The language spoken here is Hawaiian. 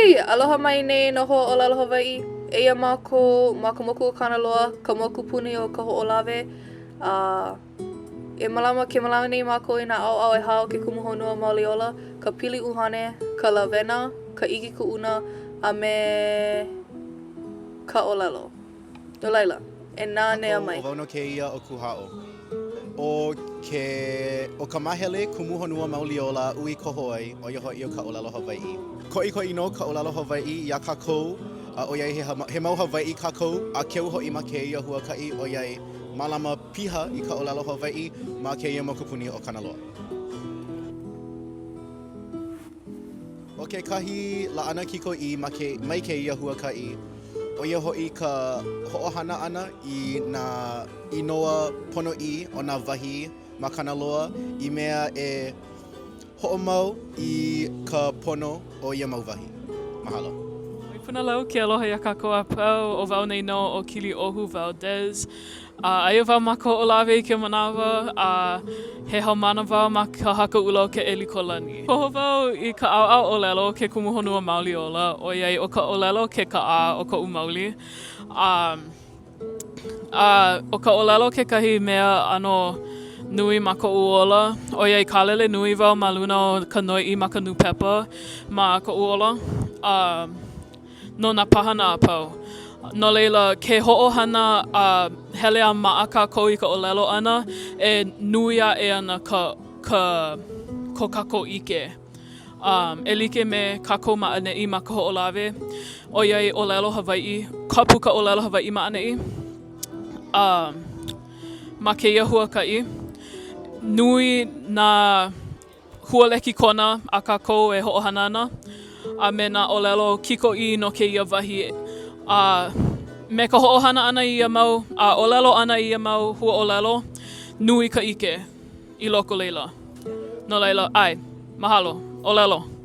Hui! Aloha mai nei nā hoa ʻōlelo Hawaiʻi. Eia mākou ma ka moku o Kanaloa, ka mokupuni o Kahoʻolawe. A e mālama, ke mālama nei mākou i nā ʻaoʻao ʻehā o ke kumu honua mauli ola, ka pili ʻuhane, ka lawena, ka ʻike kuʻuna, a me ka ʻōlelo. No laila, e nanea mai. ʻO wau nō kēia ʻo Kūhaʻo. ʻO ke, ʻo ka māhele kumu honua mauli ola aʻu i koho ai, ʻo ia hoʻi ʻo ka ʻōlelo Hawaiʻi. Koʻikoʻi nō ka ʻōlelo Hawaiʻi iā kākou, a ʻoiai he, he mau Hawaiʻi kākou, a keu hoʻi ma kēia huakaʻi, ʻoiai mālama piha i ka ʻōlelo Hawaiʻi ma kēia mokupuni ʻo Kanaloa. ʻO kekahi laʻana kikoʻī ma ke, mai kēia huakaʻi, ʻo ia hoʻi ka hoʻohana ʻana i nā inoa ponoʻī o nā wahi ma Kanaloa i mea e hoʻomau i ka pono o ia mau wahi. Mahalo. Mai Punalau ke aloha iā kākou a pau, ʻo wau nei nō ʻo Kiliʻohu Valdez. A aia wau ma Kahoʻolawe i kēia manawa, a he haumāna wau ma ka Haka ʻUla o Keʻelikōlani. Koho wau i ka ʻaoʻao ʻōlelo o ke kumu honua mauli ola, ʻoiai ʻo ka ʻōlelo ke kaʻā o koʻu mauli. A, a ʻo ka ʻōlelo kekahi mea ʻano nui ma koʻu ola, ʻoiai kālele nui wau ma luna o ka noiʻi ma ka nūpepa ma koʻu ola. A. no nā pāhana a pau. No laila, ke hoʻohana a hele a maʻa kākou i ka ʻōlelo ʻana, e nui aʻe ana ka, ka, ko kākou ʻike. Um, e like me kākou ma ʻaneʻi ma Kahoʻolawe, ʻoiai ʻōlelo Hawaiʻi, kapu ka ʻōlelo Hawaiʻi ma ʻaneʻi. Um, ma kēia huakaʻi, nui nā hualekikona a kākou e hoʻohana ana, a me nā ʻōlelo kikoʻī no kēia wahi, a me ka hoʻohana ʻana i ia mau, a ʻōlelo ʻana i ia mau huaʻōlelo, nui ka ʻike i loko laila. No laila, ʻae, mahalo. ʻōlelo.